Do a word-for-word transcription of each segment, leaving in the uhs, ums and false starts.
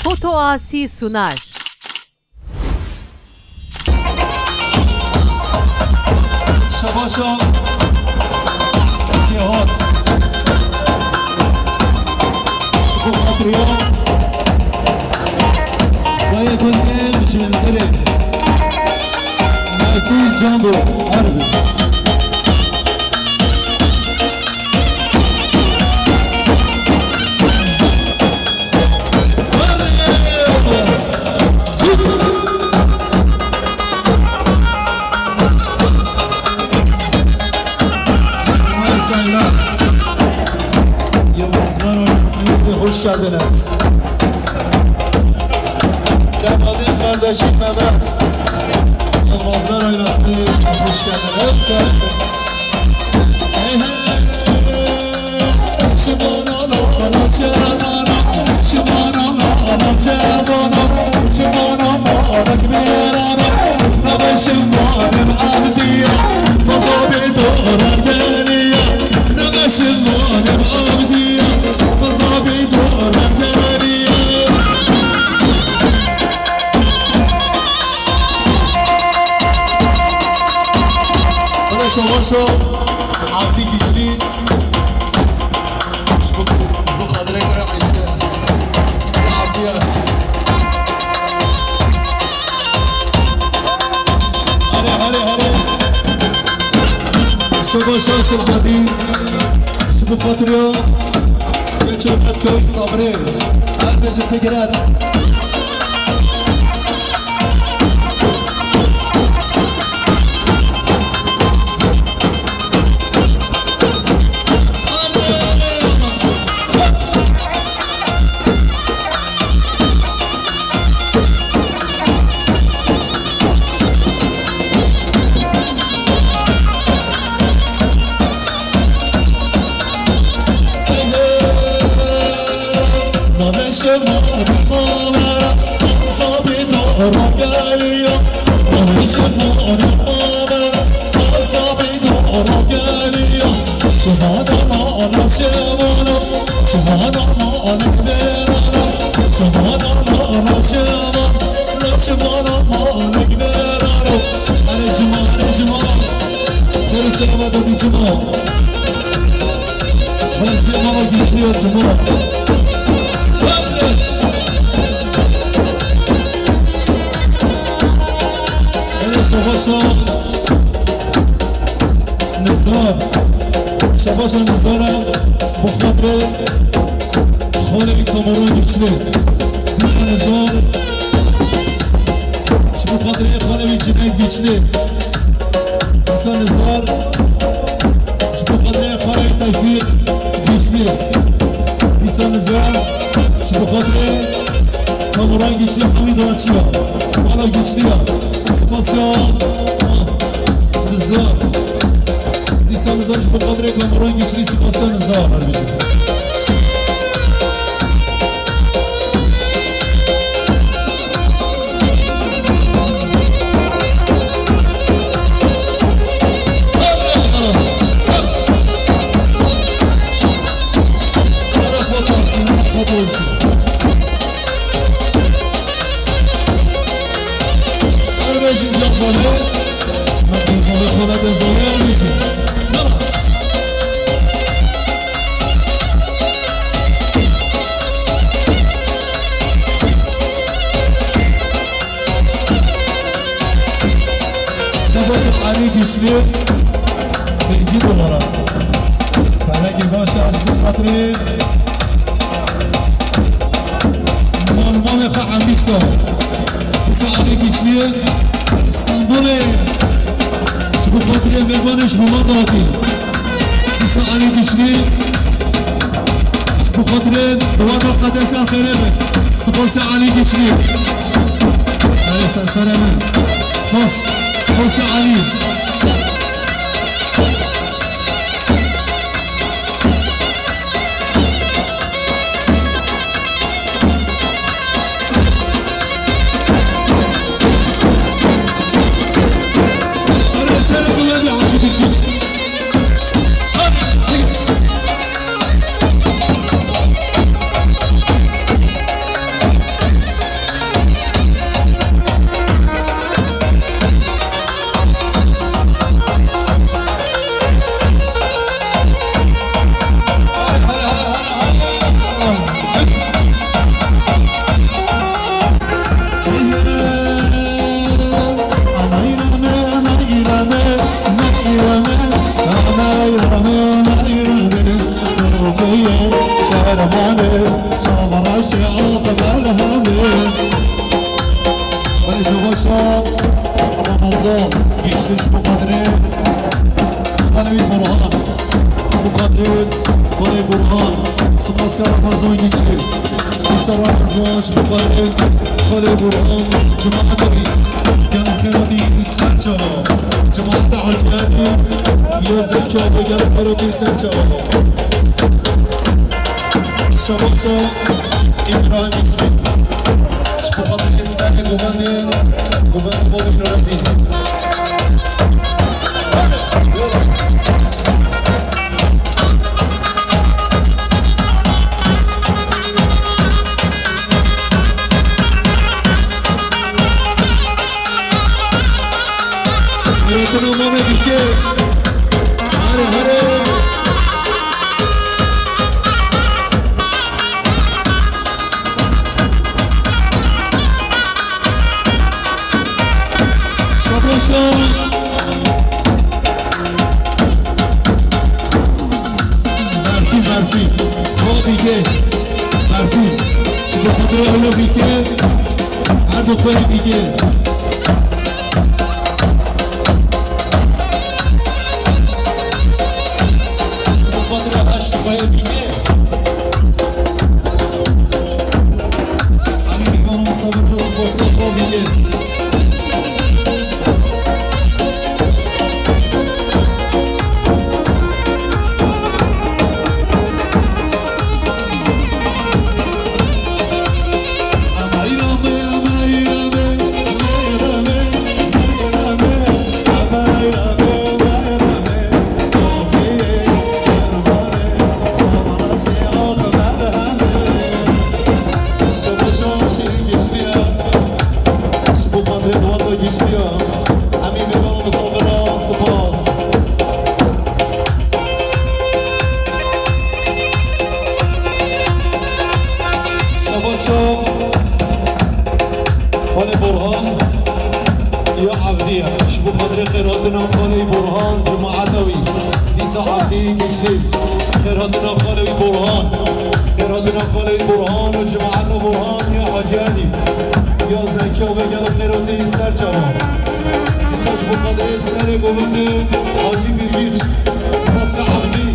Foto Asî Sunar. Şebaşa Sêhat. Ji bo xatirî ya dayê gundê mijîndirê Mesûd Cando Erbil. Hoş geldiniz. Kemal'in kardeşi Mehmet. Yılmazlar oynasın. Hoş geldiniz. Şovaşo, Abdî Güçlü. Ji bo, ji bo xatirê Kara Ayşe. Abdî ya. Here, here, here. Şovaşo Selahattin. Ji bo xatirê Geço Metkoy Sabrê. Her gece tekirar. Erê cima, erê cima. Xêr û selamet hadi cima. Her zê mala Güçlü ya cima. Erê şebaşa Nizar. Şebaşa Nizar e, bi xatirê Xalê Kamuran Güçlü. Dîsa Nizar. Ji bo xatirê xalê wî Cüneyt Güçlü. Dîsa Nizar. Ji bo xatirê xalê Tevfîk Güçlü. Dîsa Nizar. Ji bo xatirê Kamuran Güçlü, Hamîd Raçiya. Mala Güçlü ya. Spasiya. Nizar. Dîsa Nizar ji bo xatirê Kamuran Güçlü, spasiya Nizar. Şebaşa Elî Güçlü, birinci numara. Felekê baş e, ji bo xatirê Malmamê xwe Hemîşka. Dîsa Elî Güçlü, Stenbolê. Ji bo xatirê mêvanê ji bo me dihatî. Dîsa Elî Güçlü. Ji bo xatirê dewata qedê ser xêrê be. Spas Elî Güçlü. Erê ser serê min. Spas. Spas Elî. Belê şebaşa Ramazan, Gençlik ji bo xatirê xalê wî Burhan, ji bo xatirê xalê Burhan, spasiya Ramazan Gençlik. Dîsa Ramazan ji bo xatirê xalê Burhan, cemaeta wî, gel xêratî ser çava, cemaeta Hacî Elî, ya Zekî Agê, gel xêratî ser çava. Şebaşa Îbrahîm Îşkî. Ji bo xatirê serê govendê, govendê Bavî Nureddîn. Xêratina mamê bîke. Here, here. Şabaşa. Berfî, Berfî. Xwe bîke. Berfî. Ji bo xatirê wilo bîke. Her du xwe bîke. Şebaşa Xalê Borhan ya Evdî ye. Ji bo xatirê xêrhatina Xalê Borhan, cemaeta wî. Dîsa Evdî Gençlik. Xêrhatina Xalê Borhan. Xêrhatina Xalê Borhan û cemaeta Borhan ya Hacî Elî. Ya Zekî Agê, gelo xêratî ser çava. Dîsa ji bo xatirê serê govendê Hacî Birgîç. Spas Evdî.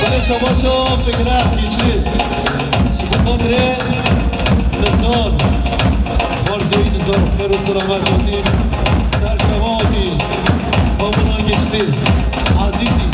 Belê şebaşa Fikret Gençlik. Ji bo xatirê Nizar. Xwarzê wî Nizar, xêr û selamet hatî. Ser çava hatî. Bamina Gençlik. Ezîzî.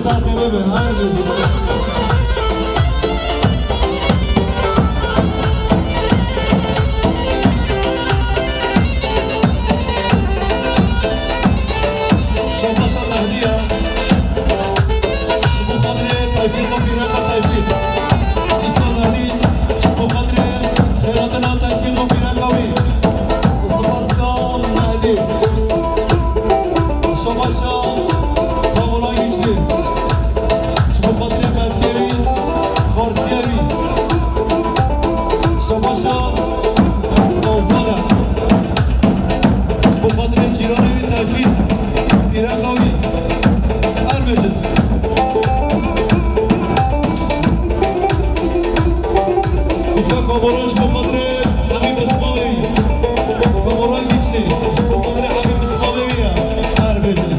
Saxlê bibin, her bibin. Şabaşa Mehdiya. Ji bo xatirê Tayfî xwe pîreka Tayfî. Îsa Mehdi, ji bo xatirê xêratina Tayfî xwe pîreka wî. Spas Mehdi. Şabaşa Kamuran Güçlü. Ji bo xatirê Metkê wî, Farsiyê wî. Şabaşa Ozan e. Ji bo xatirê cîranê wî Tevfîk, pîreka wî. Her bijin. Îsa Kamuran ji bo xatirê Hemî Bismamê wî. Kamuran Güçlü. Ji bo xatirê Hemî Bismamê wî ye. Her bijin.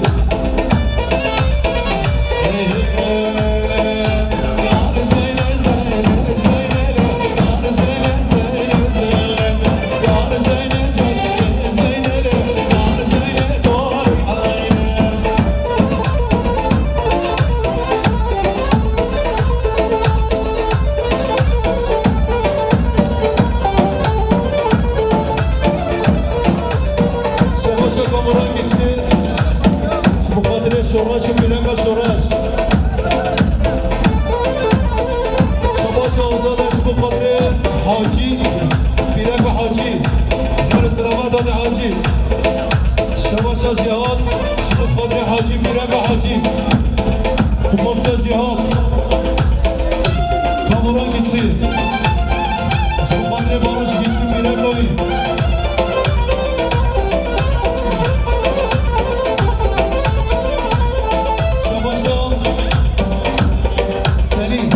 Şebaşa Kamuran Güçlü. Ji bo xatirê Şoreş û pîreka Şoreş. Şebaşa Azade ji bo xatirê Hacî, pîreka Hacî. Her sirava dade Hacî. Şebaşa Cîhad ji bo xatirê Hacî, pîreka Hacî. Spas Cîhad. Kamuran Güçlü. Ji bo xatirê Baroş Güçlü pîreka wî. Şebaşa Selîm.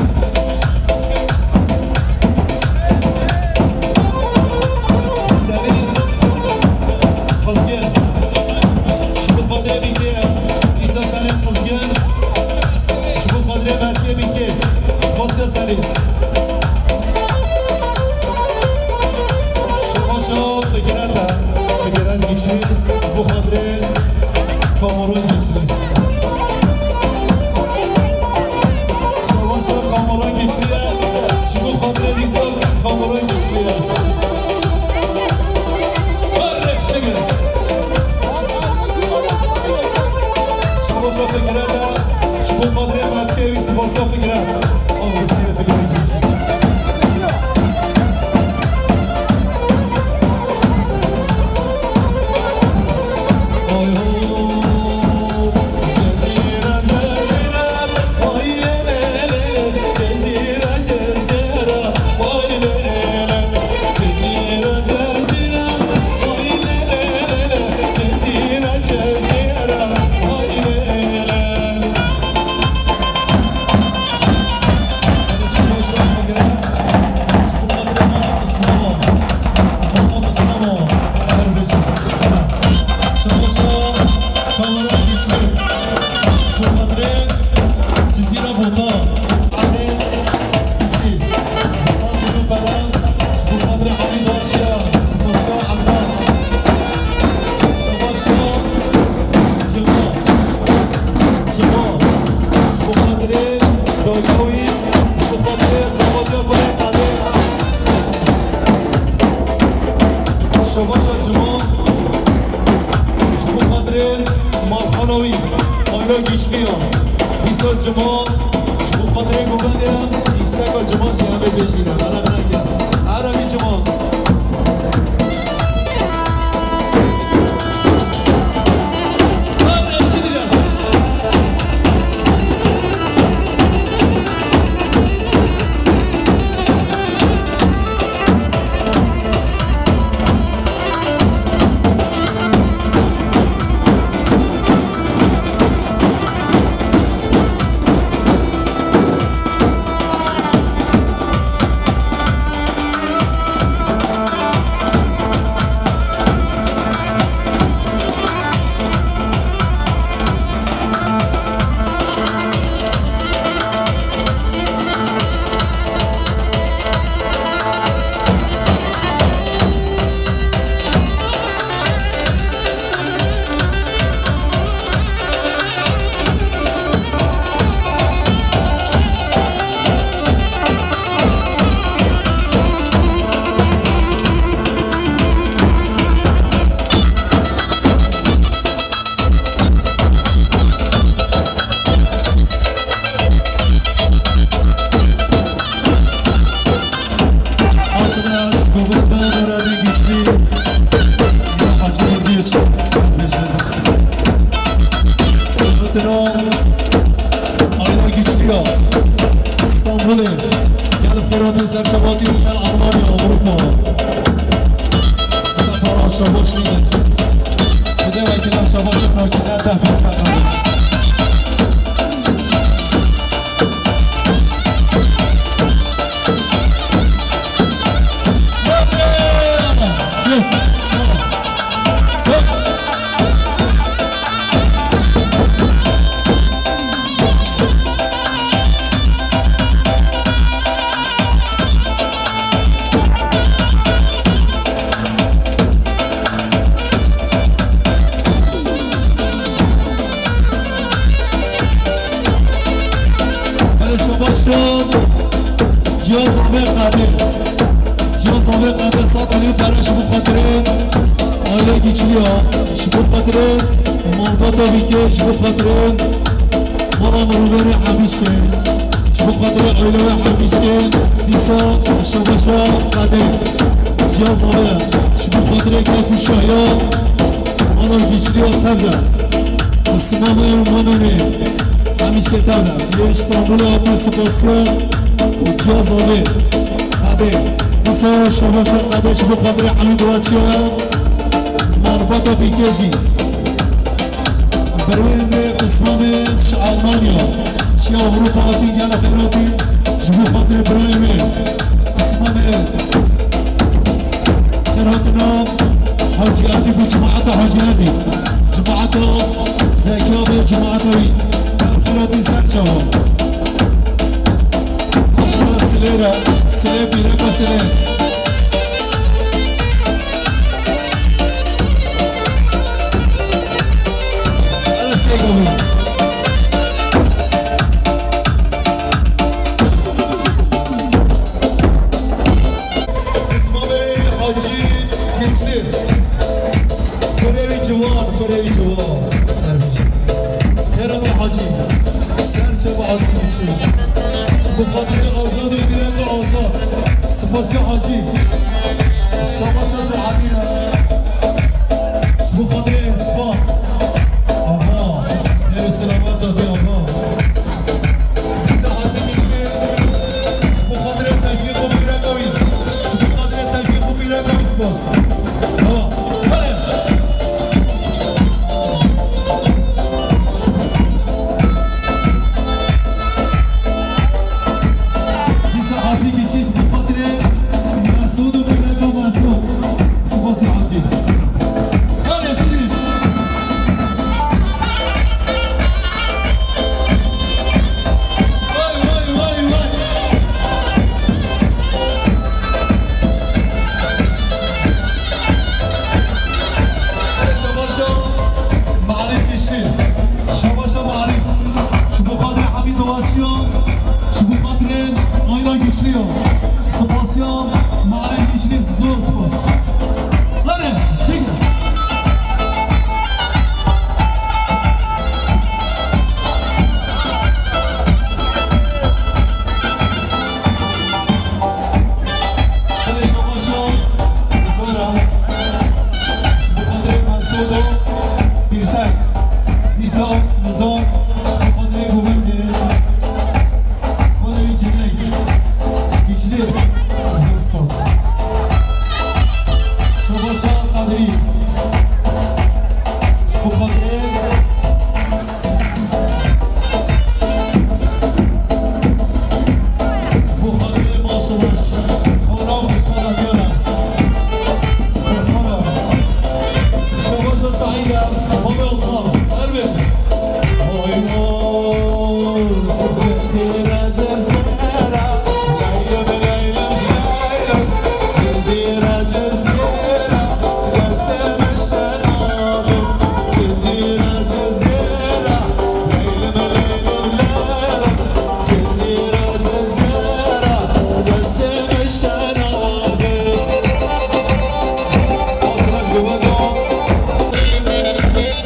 Selîm Xizgin. Ji bo xatirê Bîkê, Îsa Selîm Xizgin. Ji bo xatirê Metkê Bîkê. Spas Selîm. Şebaşa Fikiret e. Fikiret Güçlü. Ji bo xatirê Kamuran Güçlü. Şebaşa Kamuran Güçlü ye. Ji bo xatirê Îsa Kamuran Güçlü ye. Her rêk çi ye? Şebaşa Fikiret e. Ji bo xatirê Metkê wî, spasiya Fikiret. Al, wî sîrê Fikiret jî. Cima, cima, ji bo xatirê dayika wî, ji bo xatirê zewatiya birê Qadê. Şebaşa Cima, ji bo xatirê malxana wî, Ayla Güçlü ya. Dîsa Cima, ji bo xatirê govendê em, îsteka Cima jî em ê bêjîne. Erem neke. Eremî Cima. Îstanbulê, gel Fêratî, ser çavatî û gel Almanya, Ewropa. Sefara şabaş nîne. Bi devekî nem şabaşa nakîne deh bîst deqa. Hele şabaş ya. Cihaz Abe Kadir. Cihaz Abe Kadir sat alî pere ji bo xatirê aile Güçlü ya. Ji bo xatirê malbata Bîkê, ji bo xatirê mala miroverê Hemîçkê. Ji bo xatirê aile we Hemîçkê. Dîsa şabaşa Kadir. Cihaz Abe. Ji bo xatirê kef û şahiya mala Güçlü ya tev de. Simamê Romanê. Hemîşkê tev de. Yê Îstanbulê hate spasiya û Cihaz Abe. Hadi. Masa şabaşa Kadir ji bo xatirê Hemîd Waçiya. Malbata Bîkê jî. Birayê me Pismamê ji Almanya. Ji Ewropa hatî gel xêr hatî. Ji bo xatirê birayê me. Pismamê. Xêr hatina Hacî Edî bû, cemaeta Hacî Edî. Cemaeta Zekiya be, cemaeta wî. Xêr hatî ser çawa. Maşallah, silê re, silê pîreka silê. Hele sê govî. Pismamê Hacî Güçlü. Kurê wî ciwan, kurê wî ciwan. Xêr hatî Hacî. Ser çava Hacî Güçlü. Bi xatirê azad û gireka azad. Spasiya Hacî. Şabaşa ser Hacî re. Bi xatirê Espa. Ava. Xêr û selamet hatî ava. Dîsa Hacî Güçlü, ji bo xatirê Tevfîq û pîreka wî, ji bo xatirê Tevfîq û pîreka wî spas. Tamam. Hadi. Dîsa Hacî Güçlü, ji bo xatirê Mesûd û pîreka Mesûd. Spasî Hacî. Hadi, hadi. Vay, vay, vay, vay. Şabaşa Marif Güçlü. Şabaşa Marif. Ji bo xatirê Hamîd Dovaçiya. Ji bo xatirê Ayla Güçlü ya. Spasiya Marif Güçlü, zor spas. Hadi, çekin.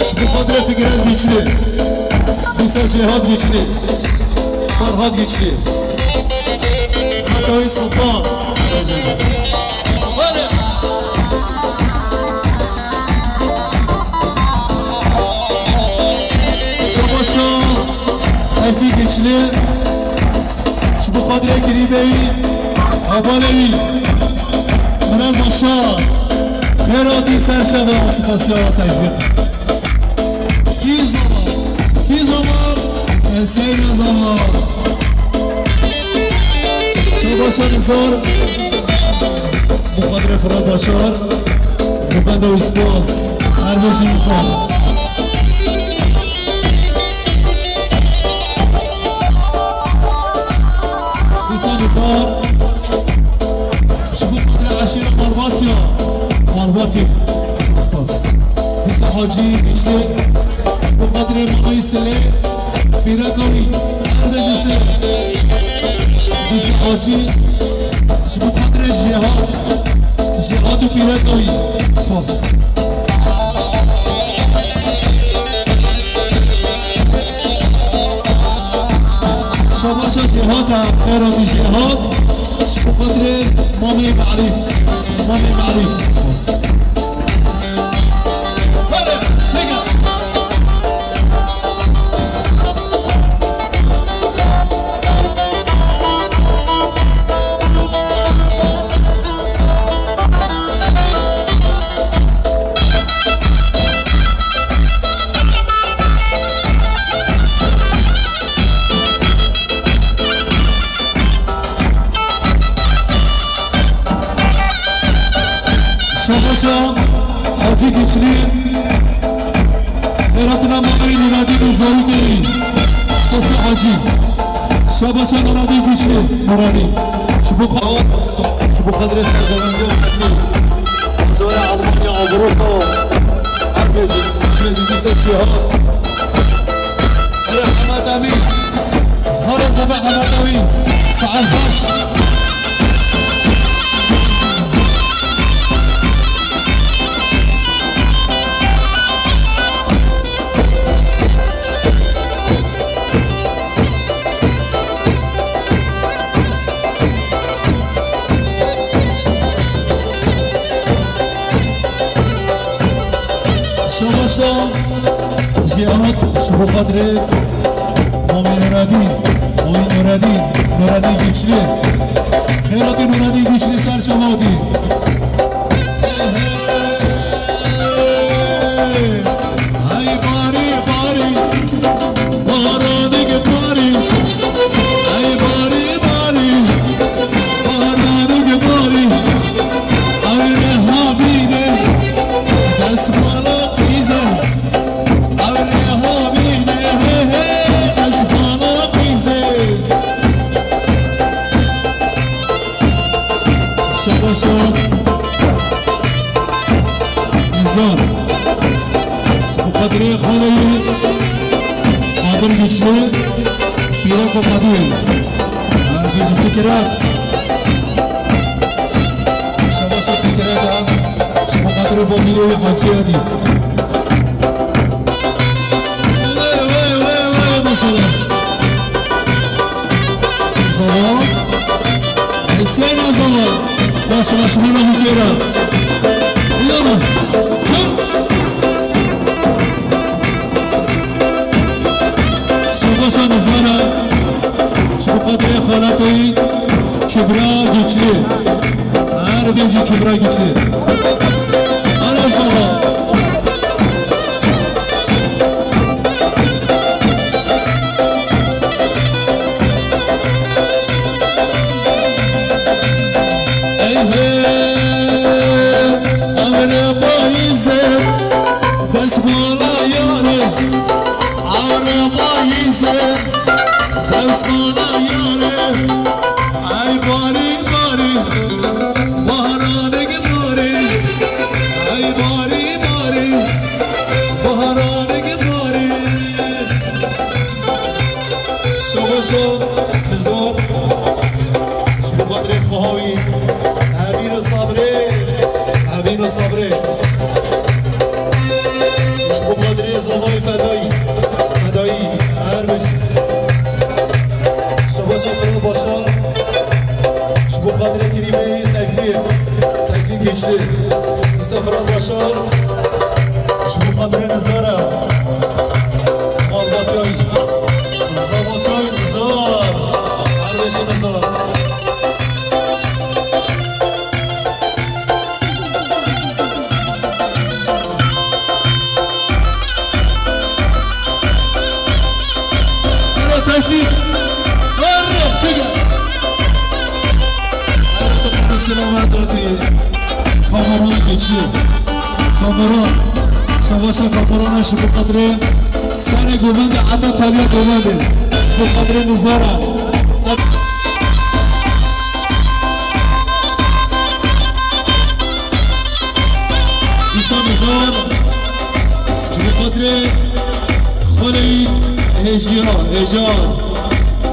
Ji bo xatirê Fikret Güçlü, Dîsa Şêhat Güçlü, Ferhat Güçlü. Heta wî Sultan. Şabaşa Tevfîk Güçlü. Xatirê kirîbê wî, hevalê wî. Miran Başar. Xêr hatî ser çava, spasiya tevfîq. Kî zava? Kî zava? Heseyna zava. Şabaşa Nizar. Bi xatirê Firat Başar. Rifenda wî spas. Her bijî Nizar. Dîsa Nizar. Ji bo xatirê eşîra Malbatî ya. Malbatî. Spas. Dîsa Hacî Güçlü. Ji bo xatirê Mamayî Silê. Pîreka wî. Her bijî Silê. Dîsa Hacî. Ji bo xatirê Jêhat. Jêhat û pîreka wî. Spas. Şabaşa Jêhat e, xêr hatî Jêhat. Ji bo xatirê Mamê Merîf. Mamê Merîf. Spas. Şabaşa Hacî Güçlü. Xêratina Mameyî Nuradîn û zarokê wî. Spasî Hacî. Şabaşa Nuradîn Güçlü. Nuradîn. Ji bo xwe-, ji bo xatirê sergolandî û qetî. Bajarê Almanya, Ewropa. Her bêjin, her bêjin, dîsa çi hat. Here Hemed Emîn. Here zebe Hemed Emîn. Saet xweş. Şabaşa Jêhat, ji bo xatirê Mamê Nuradîn, Mamê Nuradîn, Nuradîn Güçlü. Xêratî Nuradîn Güçlü ser çavakî. Hey barî barî, baranê barî. Hey barî barî, baranê barî. Ew rê havîne, destmala qîze. Ew rê havîne, he he, destmala qîze. Şabaşa Nizar. Ji bo xatirê xalê wî Qadir Güçlü, pîrek û Qadir. Her bijî Fikret. Şabaşa Fikret ha. Ji bo xatirê Bobîlê wî Hacî Elî. Wey, wey, wey, wey, maşallah. Zava. Heseyna Zava. Baş, baş, mana bu kêra. Yalla. Çap. Şabaşa Nizara. Ji bo xatirê xalatê Kibra Güçlü. Her bêjî Kibra Güçlü. Ara Zava. Ey hey, emre payîze, destmala yare, emre payîze, destmala yare. Ey barî barî, baranê barî, ey barî barî, baranê barî. Şabaşa Nizar, ji bo xatirê xweha wî, Emîn û Sabrê, Emîn û Sabrê. Ji bo xatirê zavayê Fedayî, Fedayî, her bijî. Şabaşa Firat Başar, ji bo xatirê Kerîmê Tevfîq, Tevfîq Güçlü. Dîsa Firat Başar, ji bo xatirê Nizara. Malbatayî. Zavatayî Nizar. Her bijî Nizar. Tevfîk. Erre, çeke. Erre, topa selamet hatiye. Kamuran Güçlü. Kamuran. Şevaşa Kamuran'a ji bo qedrê serê govendê heta taliya govendê. Ji bo qedrê nizara. Îsa nizar. Ji bo qedrê xweleyî hêjiya, hêja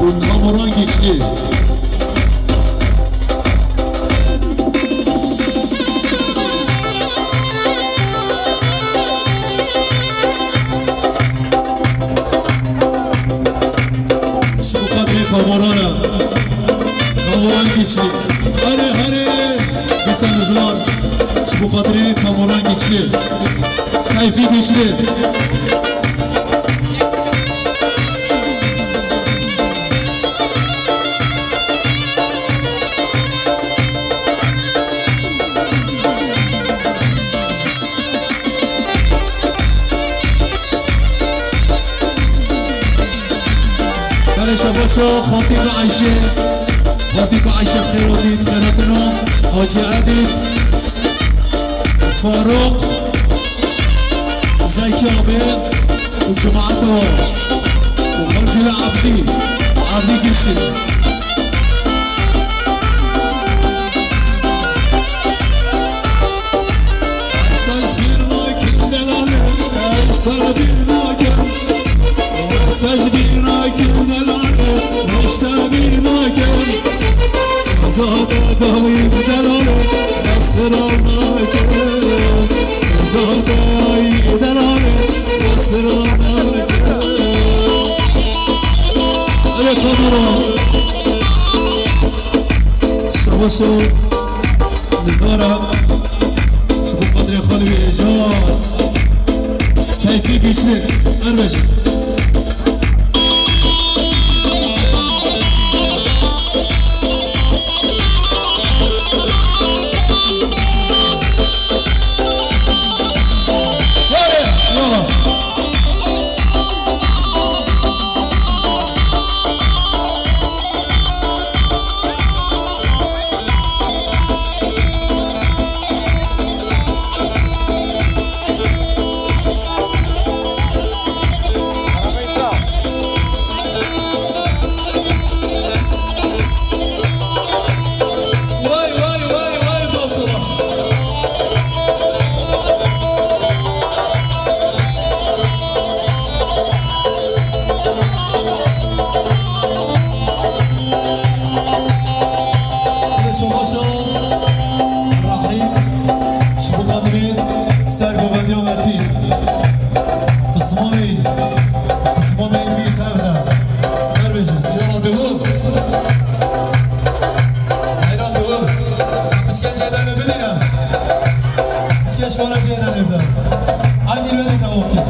û Kamuran Güçlü. Ji bo xatirê Kamorana. Kamoran Güçlü. Hare, hare. Dîsa Nizran. Ji bo xatirê Kamoran Güçlü. Tayfî Güçlü. Belê şebaşo, Xatîka Ayşe, Xatîka Ayşe xêr hatî, xêr hatino, Hacî Edî, Faruk, Zeki abi û cemaeta û Xerzîla Abdî, Abdî Gişî. Mesaj bir nakim delale, mesaj bir nakim. Mesaj bir nakim delale, mesaj bir nakim. Zade dayım delale, mesxera nakim. Zade ayı delale, mesxera nakim. Evet, kamera. Şebaşo. Nizara, ji bo qedrê xwe li wî hêja. Tayfî Güçlü, Erbeşî. Were, were. Vay, vay, vay, vay, dostum. Çabaşa Rahîm, ji bo qedrê ser govendiya me tî. Qismamê, qismamê wî xev de. Her bêjin, yara dewam. Heyran dewam. Piçke cêdanê bidîne. Piçke şora cêdanê bide. Ay milwetê dewam kir.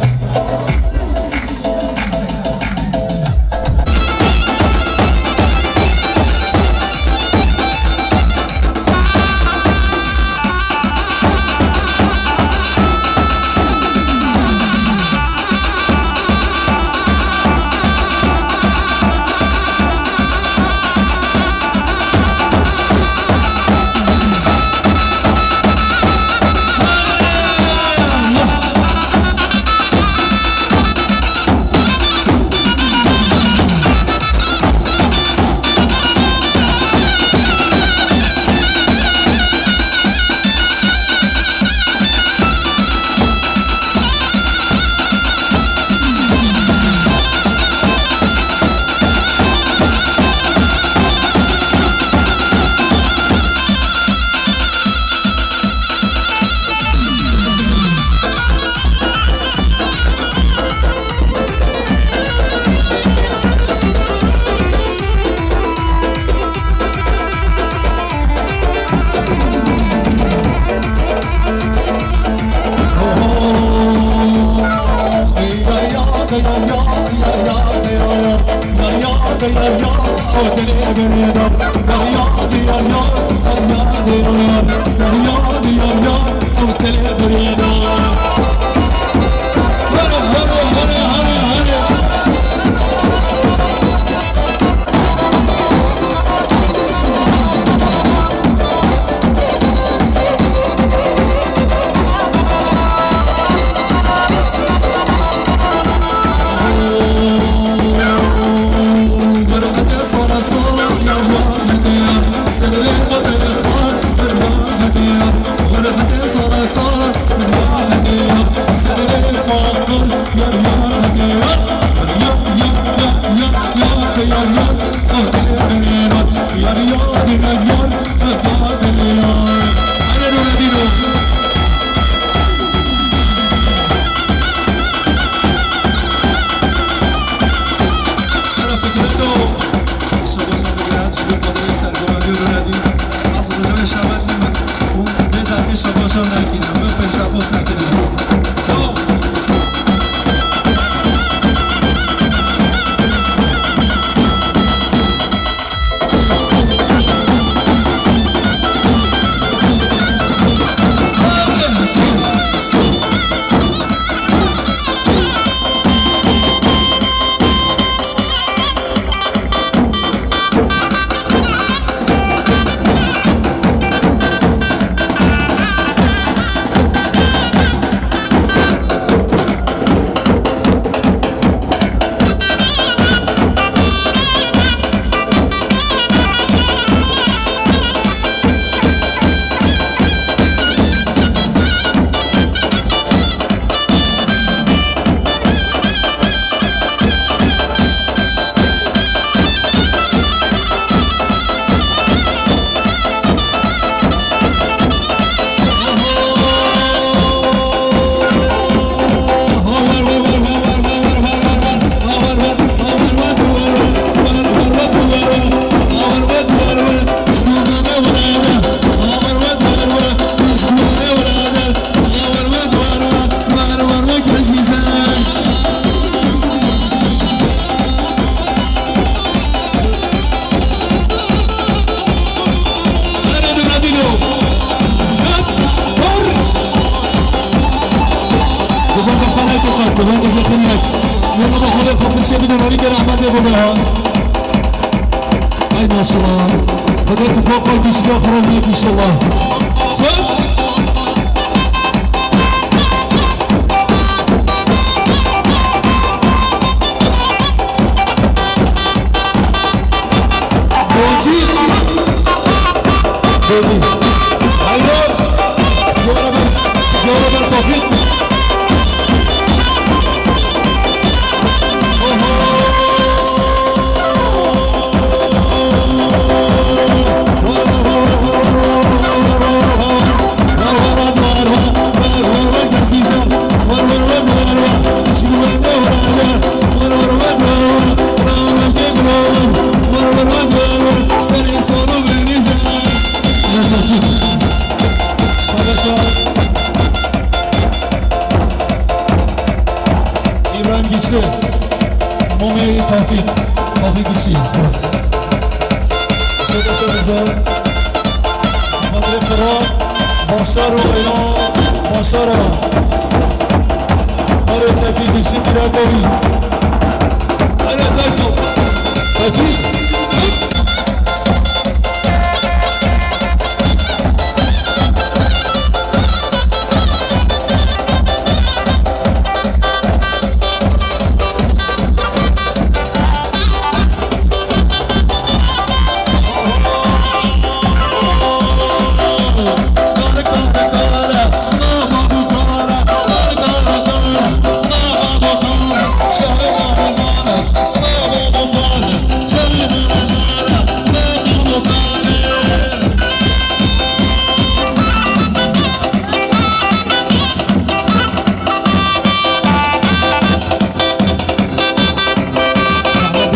Ay maşallah. Xwedê tifaqan giştî xirab neke inşallah. Çend? Bêjî. Bêjî. Haydi. Ziyara ber, ziyara ber Tofîk. Oho. İbrahim Güçlü. Momê Tevfîk. Tevfîk Güçlü. Spas. Şöyle çok güzel. Fadri Fırat. Başar o ya. Başar o. Fadri Tevfik Güçlü bir daha tabii. Ana Tevfik. Tevfik.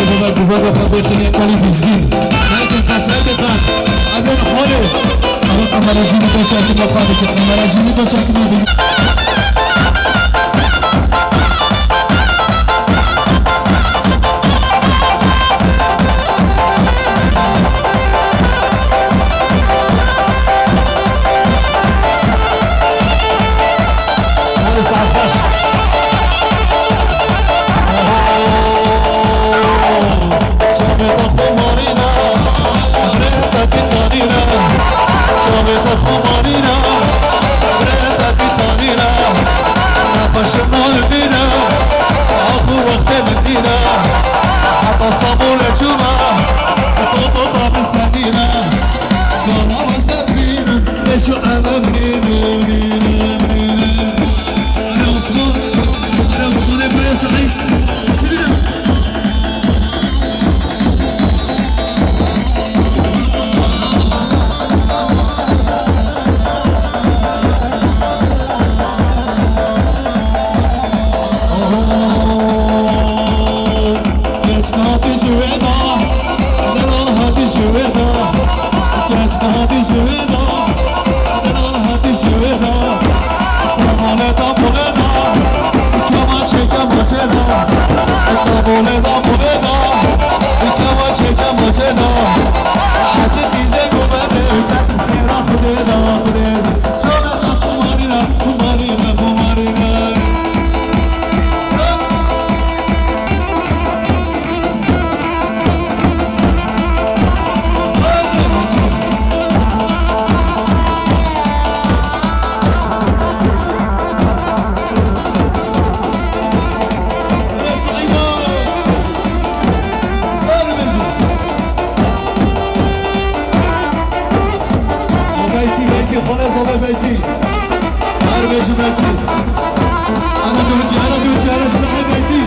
Rehmetê Xwedê, bi vê xwe bêxin yek welî dizgîn. Neke qet, neke qet. Ev ê xalê. Ama kameracî niko çekime xwe bike, kameracî niko çekime bike. Beyti, beyti, xwele zave beyti. Her beji beyti. Ana dökü, ana dökü, ana şahı beyti.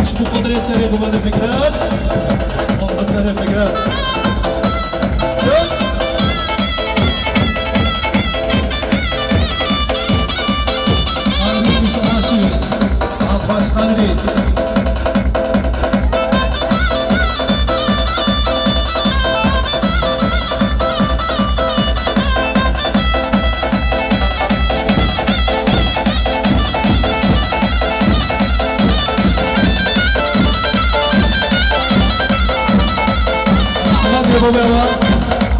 Ji bo Xwedê serê xwe bide Fikret. Xwe bide serê Fikret. Çi? Qalibî bi saet şî. Saet xweş qalibî. Zehmet ê bibê we,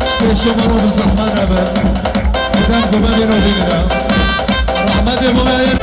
ji pêşê me re bi zehmet nebe. Fidem gumevê navî nida. Rehmetê bibê.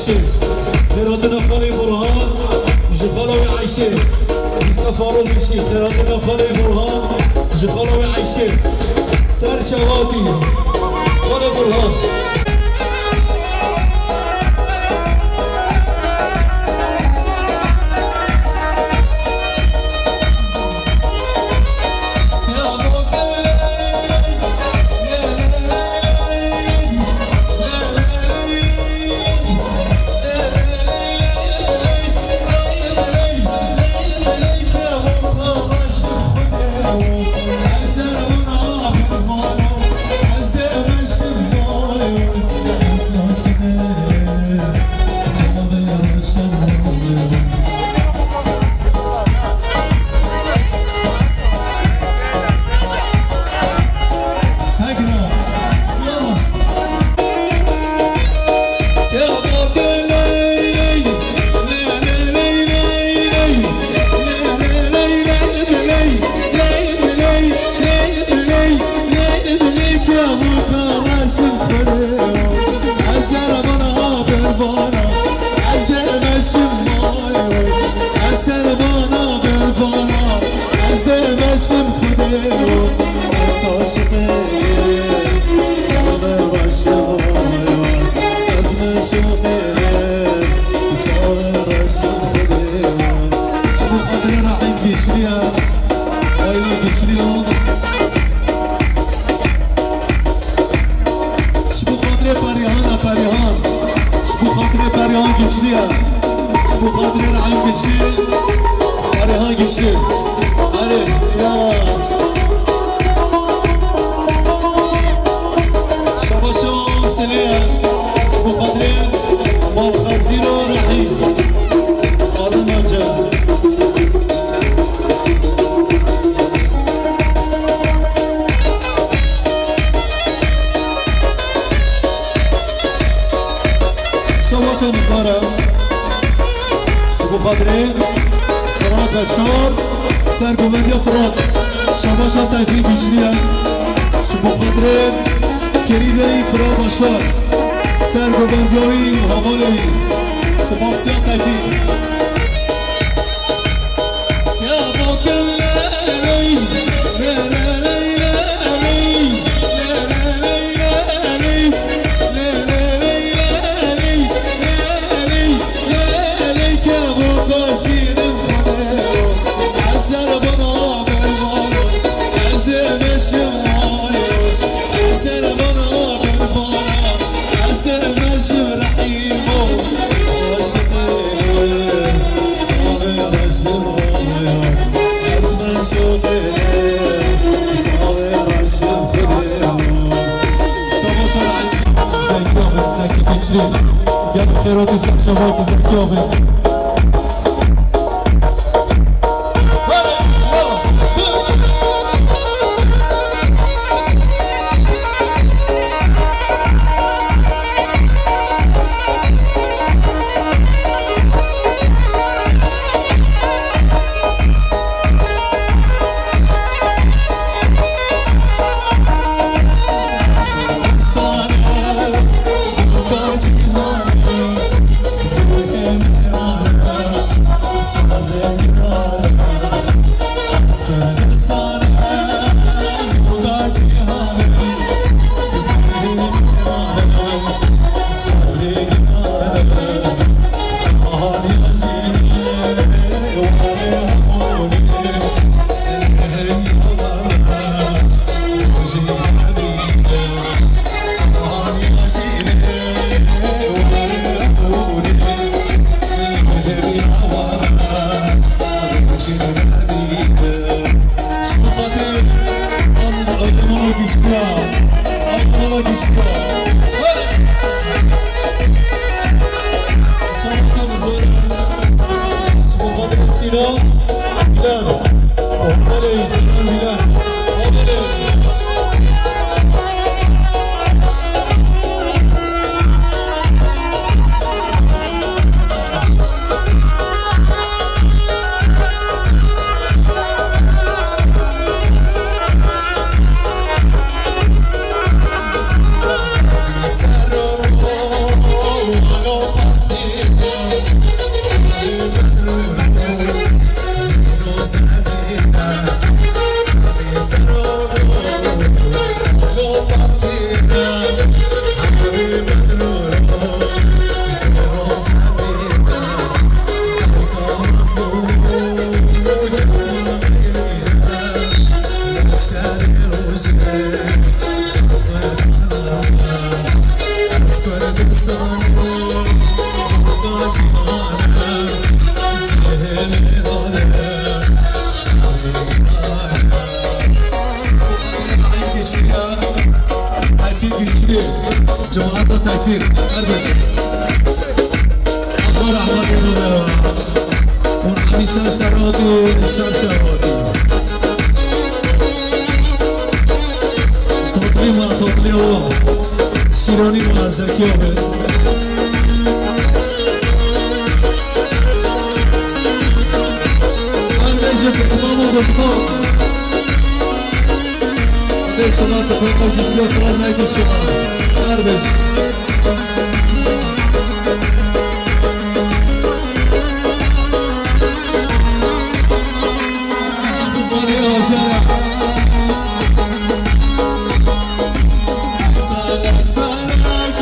Xêratina xalê Burhan ji xala wî Eyşê. Dîsa Farûq Bişî, xêratina xalê Burhan ji xala wî Eyşê. Ser çavatî, xalê Burhan. Ji bo xatirê Rahîm Gişliya, Ayla Gişliya. Ji bo xatirê Perîhana Perîhan. Ji bo xatirê Perîhan Gişliya. Ji bo xatirê Rahîm Gişliya. Perîhan Gişli. Erê, yala. Şabaşa Silê. Ji bo xatirê Malxezîra Rahîm. Adem Acar. Şabaşa Nizara. Ji bo xatirê Firat Beşar, sergovendiya Firat. Şabaşa Tevfîq Bîçliye. Ji bo xatirê Kerîdeyî Firat Beşar, sergovendiya wî û hevalê wî. Spasiya Tevfîq. Şabaş Erhan, zengî abin, zengî gençlik. Gel xêratî ser şevakî zengî abin. Rehmetê Xwedê. Hûn hemî ser ser hatî, ser çav hatî. Tatlî ma, tatlî wa. Şîranî ma, zekiya be. Her bêjin qisma ma dixwa. Xwedê şima dixwa, xwe giştiya xira neke şima. Her bêjin. Ji bo Xwedê acar e. Felek, felek,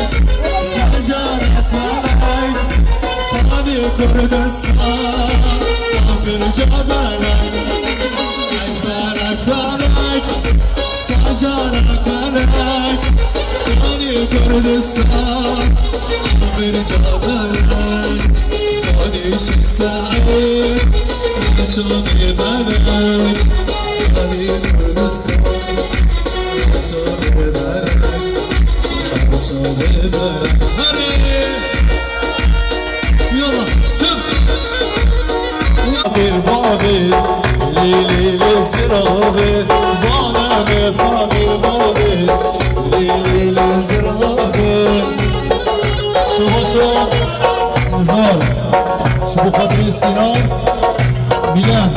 sacar e felek. Panê Kurdistan, pirca belek. Ey felek, felek, sacar e felek. Panê Kurdistan, pirca belek. Panê Şêx Seîd, çavê belek. Panê Kurdistan, çavê belek. Çavê belek. Herê! Yola, çim! Faqîr bavê, lê lê lê ziravê, zaleme faqîr bavê, lê lê lê ziravê. Şubaşo Nizar, ji bo xatirê Sînan, Mîlan,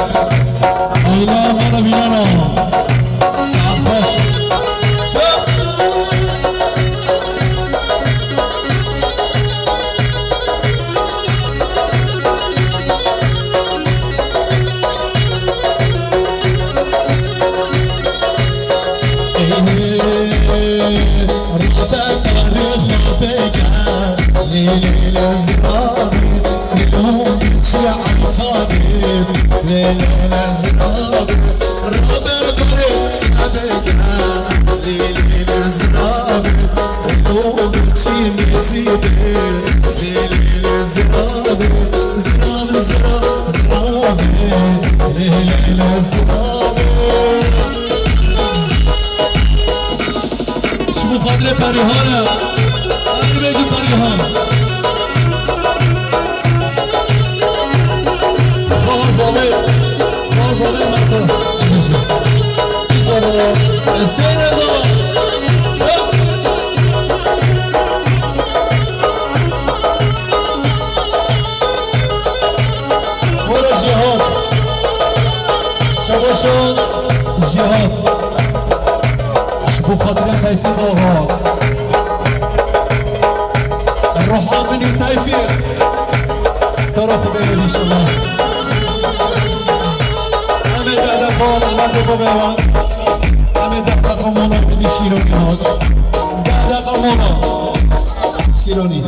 Eyla, mala Mîlana. Saet xweş. Çi? Ji bo xatirê Perîhan e. Her bêjin Perîhan. Vaha zavê, vaha zavê Mertan. Bêjin. Zava, Hüseyin Reza. Çak. Bora Cihat. Şabaşan Cihat. Ji bo xatirê Tayfî bava. Ruha min û Tayfî. Stara Xwedê ye inşallah. Em ê deh deqa, Allah te bibêre. Em ê deh deqa mola bidî Şîronî hat. Deh deqa mola. Şîronî.